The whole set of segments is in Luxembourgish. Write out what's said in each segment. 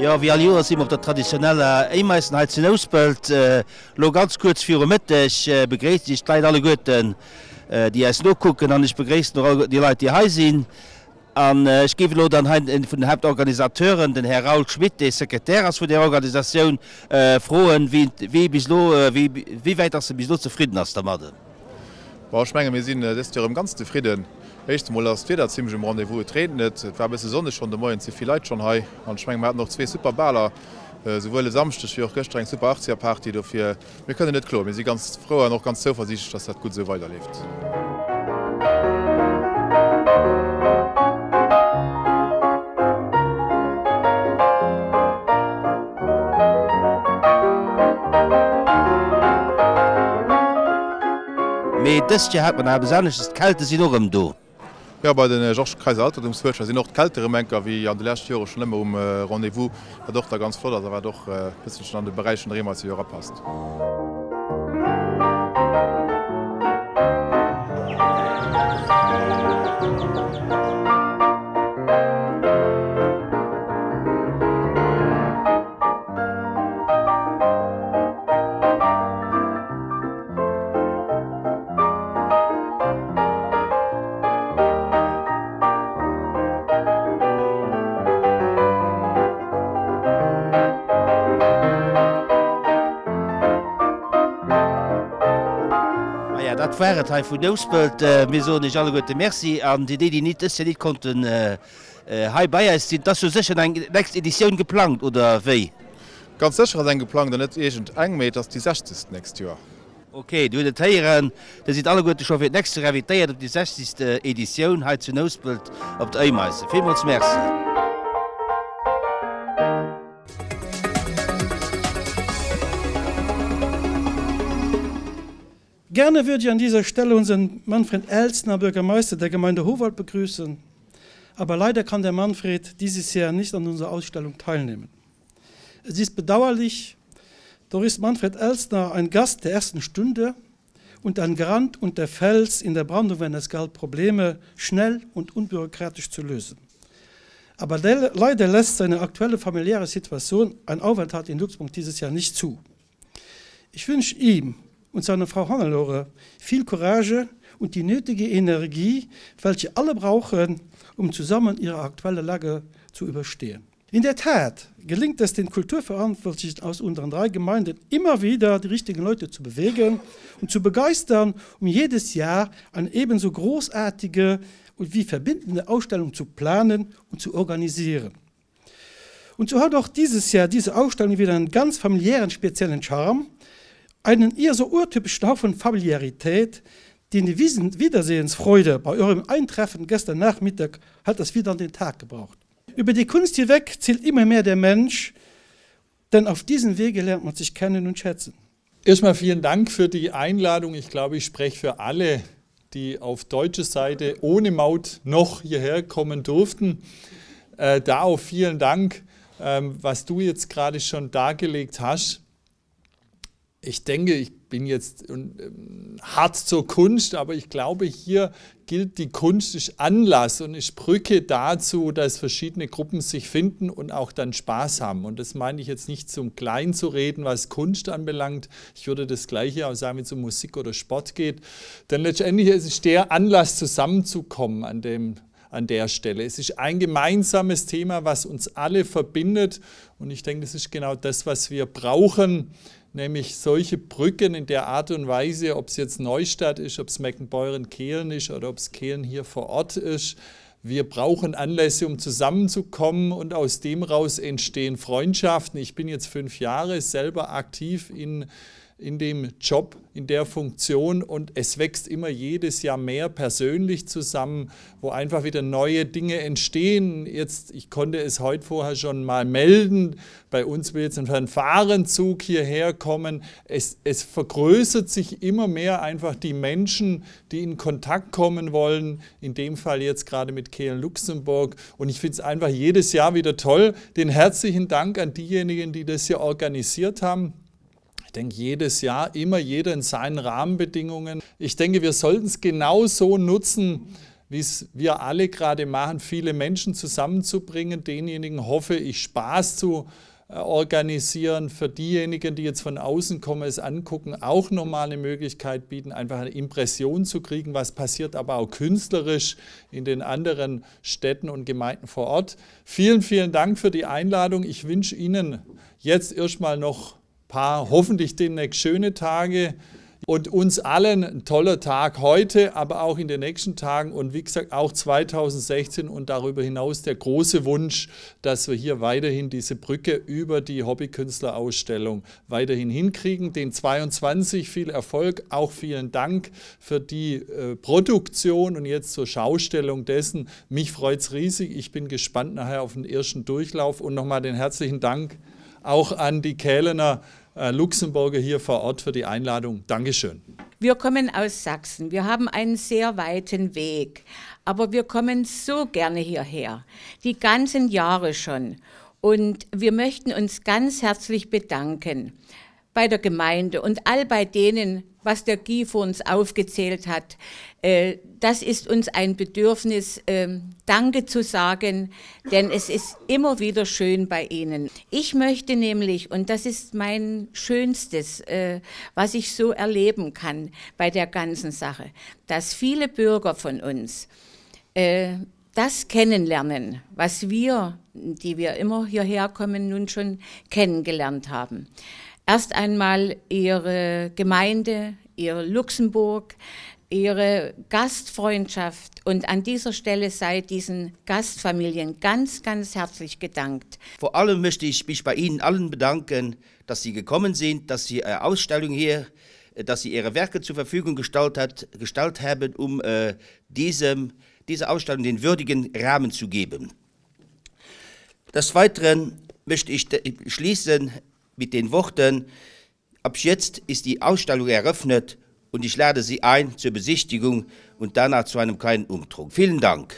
Jo, wéi all Joers si mer op der traditioneller Éimaischen hei zu Nouspelt. Lo ganz kuerz viru Mëtteg begréissen ech d'Leit alleguerten, déi eis nokucken an ech begréissen och alleguerten déi Leit, déi hei sinn. An ech géif elo dann hei een vun den Haaptorganisateuren, den Här Raoul Schmit, dee Sekretär ass vun där Organisatioun, froen, wéi wéi bis elo, wéi wéi wäit dass e bis elo zefridden ass dermadden. Bon, ech menge mir sinn dëst Joer erëm ganz zefridden. Éischt emol ass d'Wieder zimlech um Rendez-vous, et reent net, et war e bësse sonneg schonn de Moien, et si vill Leit schonn hei an ech menge mir haten och zwee super Baler, souwuel e Samschdeg wéi och gëschter eng super Artia-Party. Dofir, mir kënnen net kloen, mir si ganz frou an och ganz zouversiichtlech, dass dat gutt esou weiderleeft. Mee dëst Joer hat mer nach eppes anesches, d'Kelte sinn och erëm do. Jo, bei de Georges Kayser Altertumsfuerscher sinn och d'Kelte erëm enker wéi an de leschte Jore schonn ëmmer um Rendez-vous, wat och da ganz flott ass a wat och e bësselchen an de Beräich vun der Eemaisse jo erapasst. Maja, dat war et hei vun Nouspelt. Mir soen iech alleguerte Merci an déi, déi nit dëst Joer nit konnten hei bei eis sinn. Et ass jo sécher nach eng nächst Editioun geplangt, oder wéi? Ganz sécher ass eng geplangt, an net iergend eng, mee et ass déi sechzegst d'nächst Joer. Ok, Dir hutt et héieren, Dir sidd alleguerte scho fir d'nächst Joer invitéiert op déi sechzegst Editioun hei zu Nouspelt op der Éimaisse. Villmools Merci. Gerne würde ich an dieser Stelle unseren Manfred Elsner, Bürgermeister der Gemeinde Howald begrüßen, aber leider kann der Manfred dieses Jahr nicht an unserer Ausstellung teilnehmen. Es ist bedauerlich, doch ist Manfred Elsner ein Gast der ersten Stunde und ein Garant und der Fels in der Brandung, wenn es galt, Probleme schnell und unbürokratisch zu lösen. Aber leider lässt seine aktuelle familiäre Situation ein Aufenthalt in Luxemburg dieses Jahr nicht zu. Ich wünsche ihm und seiner Frau Hannelore viel Courage und die nötige Energie, welche alle brauchen, um zusammen ihre aktuelle Lage zu überstehen. In der Tat gelingt es den Kulturverantwortlichen aus unseren drei Gemeinden immer wieder, die richtigen Leute zu bewegen und zu begeistern, um jedes Jahr eine ebenso großartige und wie verbindende Ausstellung zu planen und zu organisieren. Und so hat auch dieses Jahr diese Ausstellung wieder einen ganz familiären speziellen Charme, einen eher so urtypischen Hauch von Familiarität, den die Wiedersehensfreude bei eurem Eintreffen gestern Nachmittag hat es wieder an den Tag gebraucht. Über die Kunst hinweg zielt immer mehr der Mensch, denn auf diesem Wege lernt man sich kennen und schätzen. Erstmal vielen Dank für die Einladung. Ich glaube, ich spreche für alle, die auf deutscher Seite ohne Maut noch hierher kommen durften. Äh, da auch vielen Dank, ähm, was du jetzt gerade schon dargelegt hast. Ich denke, ich bin jetzt ähm, hart zur Kunst, aber ich glaube, hier gilt die Kunst ist Anlass und ist Brücke dazu, dass verschiedene Gruppen sich finden und auch dann Spaß haben. Und das meine ich jetzt nicht zum Klein zu reden, was Kunst anbelangt. Ich würde das Gleiche auch sagen, wenn es um Musik oder Sport geht. Denn letztendlich ist es der Anlass, zusammenzukommen an dem an der Stelle. Es ist ein gemeinsames Thema, was uns alle verbindet. Und ich denke, das ist genau das, was wir brauchen, nämlich solche Brücken in der Art und Weise, ob es jetzt Neustadt ist, ob es Meckenbeuren-Kehlen ist oder ob es Kehlen hier vor Ort ist. Wir brauchen Anlässe, um zusammenzukommen und aus dem raus entstehen Freundschaften. Ich bin jetzt fünf Jahre selber aktiv in in dem Job, in der Funktion und es wächst immer jedes Jahr mehr persönlich zusammen, wo einfach wieder neue Dinge entstehen. Jetzt, ich konnte es heute vorher schon mal melden, bei uns will jetzt ein Fanfarenzug hierher kommen. Es, es vergrößert sich immer mehr einfach die Menschen, die in Kontakt kommen wollen, in dem Fall jetzt gerade mit Kehlen Luxemburg. Und ich finde es einfach jedes Jahr wieder toll. Den herzlichen Dank an diejenigen, die das hier organisiert haben. Ich denke, jedes Jahr, immer jeder in seinen Rahmenbedingungen. Ich denke, wir sollten es genau so nutzen, wie es wir alle gerade machen, viele Menschen zusammenzubringen. Denjenigen hoffe ich, Spaß zu äh, organisieren, für diejenigen, die jetzt von außen kommen, es angucken, auch nochmal eine Möglichkeit bieten, einfach eine Impression zu kriegen, was passiert aber auch künstlerisch in den anderen Städten und Gemeinden vor Ort. Vielen, vielen Dank für die Einladung. Ich wünsche Ihnen jetzt erstmal noch ein paar hoffentlich demnächst schöne Tage und uns allen ein toller Tag heute, aber auch in den nächsten Tagen und wie gesagt auch 2016 und darüber hinaus der große Wunsch, dass wir hier weiterhin diese Brücke über die Hobbykünstlerausstellung weiterhin hinkriegen. Den 22 viel Erfolg, auch vielen Dank für die äh, Produktion und jetzt zur Schaustellung dessen. Mich freut es riesig. Ich bin gespannt nachher auf den ersten Durchlauf und nochmal den herzlichen Dank auch an die Kählener äh, Luxemburger hier vor Ort für die Einladung. Dankeschön. Wir kommen aus Sachsen. Wir haben einen sehr weiten Weg, aber wir kommen so gerne hierher, die ganzen Jahre schon. Und wir möchten uns ganz herzlich bedanken bei der Gemeinde und all bei denen, was der Guy vor uns aufgezählt hat. Äh, das ist uns ein Bedürfnis, ähm, Danke zu sagen, denn es ist immer wieder schön bei Ihnen. Ich möchte nämlich, und das ist mein Schönstes, äh, was ich so erleben kann bei der ganzen Sache, dass viele Bürger von uns äh, das kennenlernen, was wir, die wir immer hierher kommen, nun schon kennengelernt haben. Erst einmal ihre Gemeinde, ihr Luxemburg, ihre Gastfreundschaft und an dieser Stelle sei diesen Gastfamilien ganz, ganz herzlich gedankt. Vor allem möchte ich mich bei Ihnen allen bedanken, dass Sie gekommen sind, dass Sie Ihre Ausstellung hier, dass Sie Ihre Werke zur Verfügung gestellt, hat, gestellt haben, um äh, diesem, dieser Ausstellung den würdigen Rahmen zu geben. Des Weiteren möchte ich schließen mit den Worten: Ab jetzt ist die Ausstellung eröffnet und ich lade Sie ein zur Besichtigung und danach zu einem kleinen Umtrunk. Vielen Dank.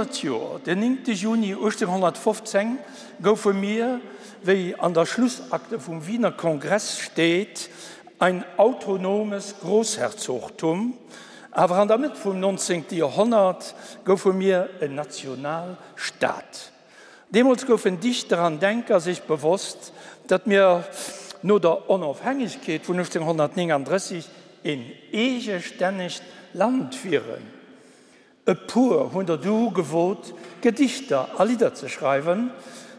100 Joer, den 9 Juni 1815, goufe mir, wéi an der Schlussakte vum Wiener Kongress steet, ein autonomes Großherzogtum, awer an der Mëtt vum 19. Joerhonnert goufe mir en Nationalstaat. Deemools goufen Dichter an Denker sech bewosst, datt mir no der Onofhängegkeet vun 1839 een eegestännegt Land wieren. E puer hunn der du gewot, Gedichter a Lidder ze schreiwen.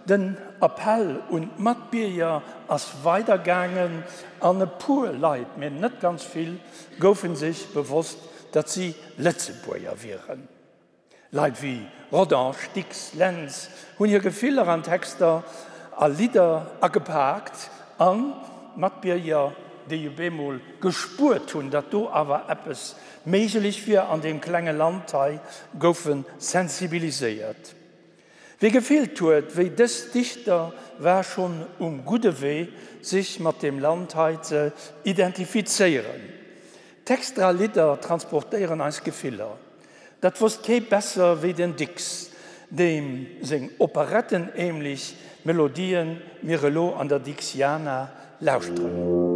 Den Appell un d'Matbierger ass weider gaangen an e puer Leit, mä net ganz vill, goufe sech bewosst, datt si Lëtzebuerger wieren. Leit wéi Rodange, Dicks, Lentz hunn hir Gefiller an Texter a Lidder agepaakt an d'Matbierger, déi op eemol gespuert hunn, datt do awer eppes méiglech wier an deem klenge Land hei, goufe sensibiliséiert. Wie gefillt huet wéi dës Dichter, war schonn um gudde Wee, sech mat deem Land hei ze identifizéieren. Texter a Lidder transportéieren eis Gefiller. Dat wosst kee besser wéi den Dicks, deem seng operettenähnlech Melodien mir elo an der Dixiana lauschteren.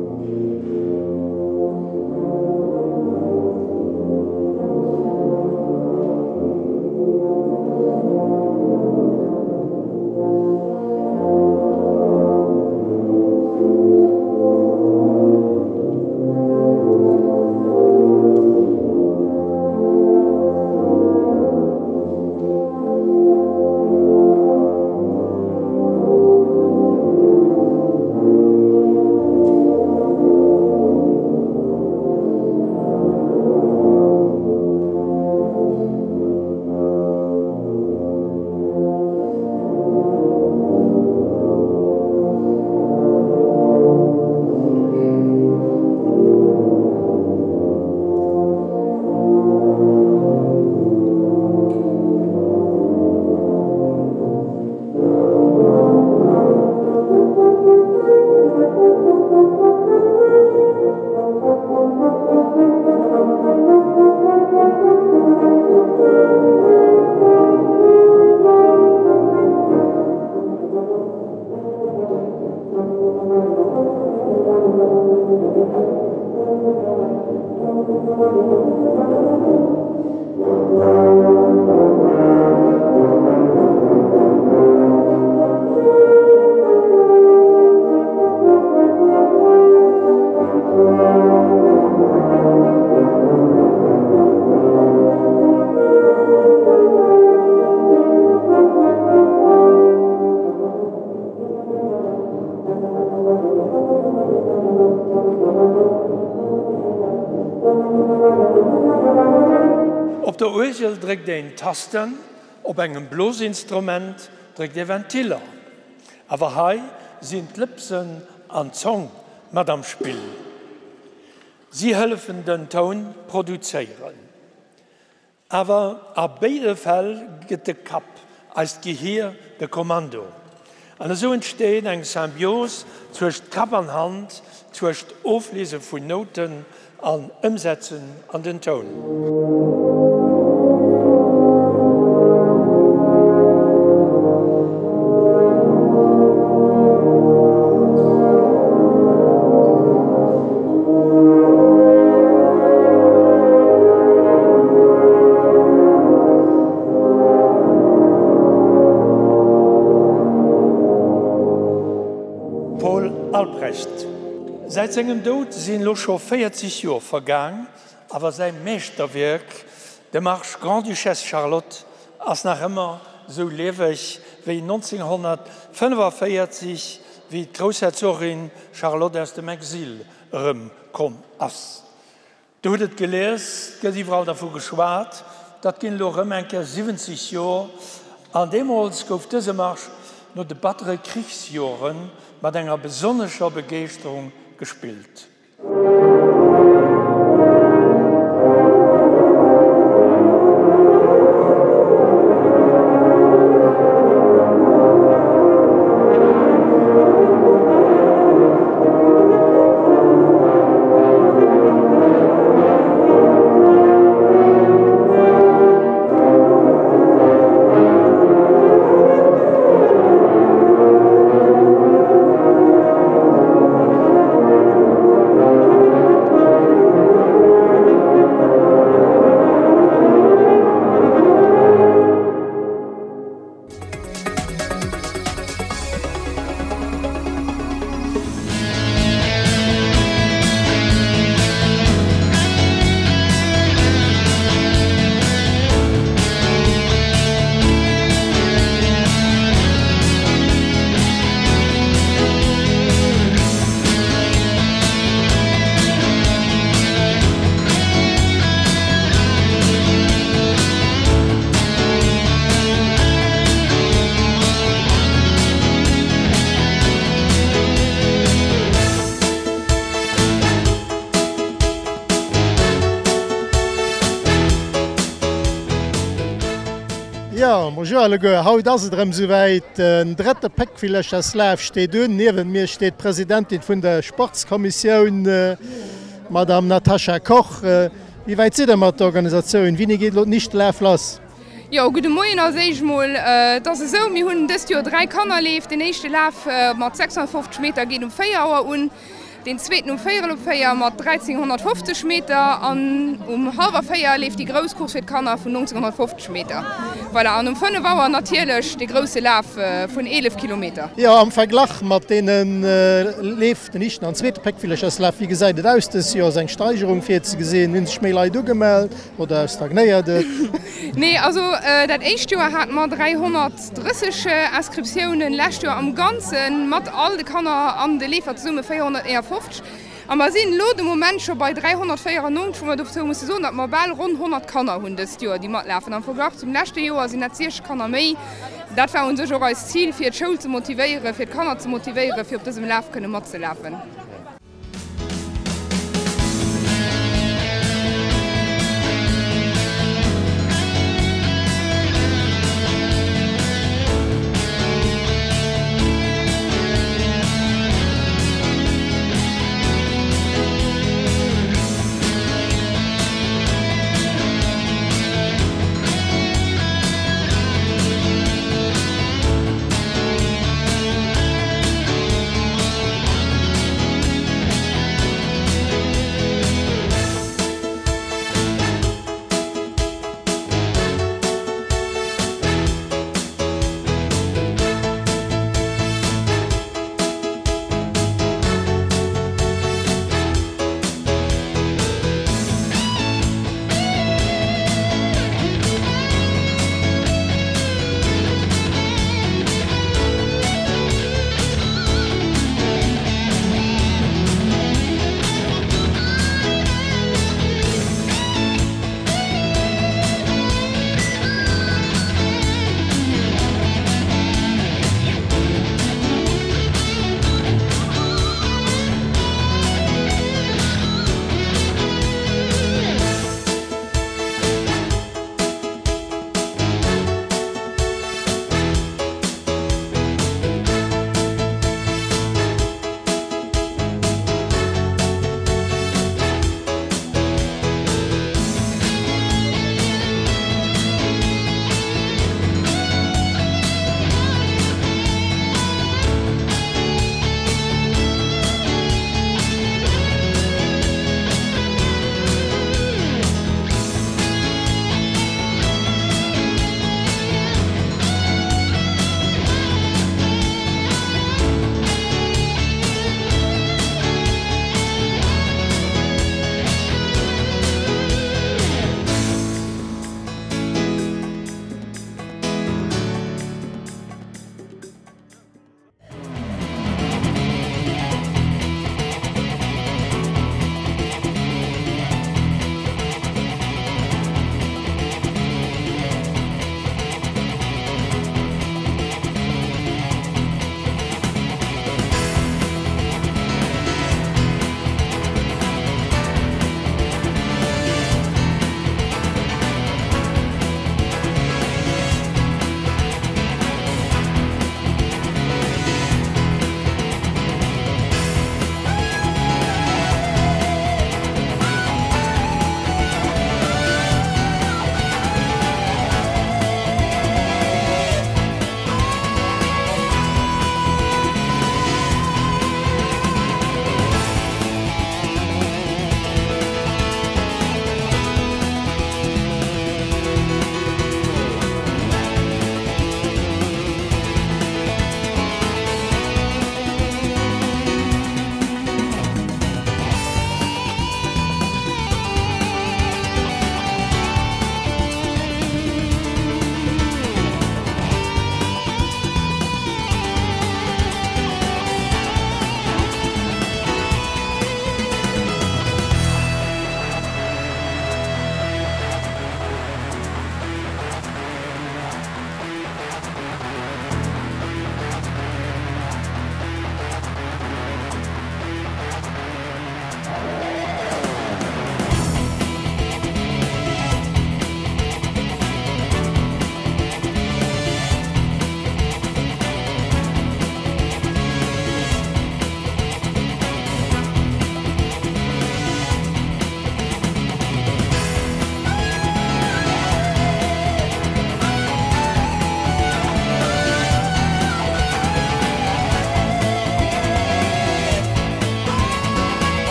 Op der Uergel dréckt een Tasten, op engem Blosinstrument dréckt ee Ventiller. Awer hei sinn d'Lëpsen an d'Zong mat am Spill. Si hëllefen den Toun produzéieren. Awer a béide Fäll gëtt de Kapp, eist Gehier, de Kommando. An esou entsteet eng Symbios zwëscht Kapp an Hand, zwëscht Ofliese vun Nouten an Ëmsetzen an den Toun. Paul Albrecht. Säit sengem Doud sinn elo scho 40 Joer vergaang, awer säi Meeschterwierk, de Marsch Grande-Duchesse Charlotte, ass nach ëmmer esou lieweg wéi 1945, wéi d'Groussherzogin Charlotte aus dem Exil erëm komm ass. Dir hutt et gelies, et gëtt iwwerall dervu geschwat, dat ginn elo erëm eng Kéier 70 Joer. An deemools gouf dëse Marsch no de battere Krichsjore mat enger besonnescher Begeeschterung gespillt. Bonjour alleguer. Haut ass et erëm esouwäit, den drëtte Péckvillercherslaf steet un. Niewent mir steet d'Presidentin vun der Sportskommissioun, d'Madame Natascha Koch. Wéi wäit sidd der mat der Organisatioun? Wéini geet elo den éischte Laf lass? Jo, gudde Moien als éischt mol. Et ass esou, mir hunn dëst Joer 3 Kannerleef. Den éischte Laf mat 650 Meter geet um 4 Auer un. Deen zweeten um véierel op 4 mat 1350 Meter an um hallwer 4 leeft déi grouss Course fir d'Kanner vun 1950 Meter. Voilà, an um 5 Auer natierlech de grousse Laf vun 11 Kilometer. Jo, am Verglach mat deene Leef, den éischten an zweete Péckvillercherslaf, wéi gesäit et aus dës Joer? Ass eng Steigerung virzegesinn? Hu sech méi Leit ugemellt oder stagnéiert et? Nee, also dat éischt Joer hate mer 300. 30 Inscriptiounen, lescht Joer am Ganze mat all de Kanner an de Leefer zesumme 451. A mer sinn elo de Moment scho bei 394, wou mer dozou musse soen, datt mer bal ronn 100 Kanner hunn dëst Joer, déi matlafen. Am Verglach zum leschte Joer sinn dat 60 Kanner méi. Dat war u sech och eist Zil, fir d'Schoul ze motivéieren, fir d'Kanner ze motivéieren, fir op dësem Laf kënne matzelafen.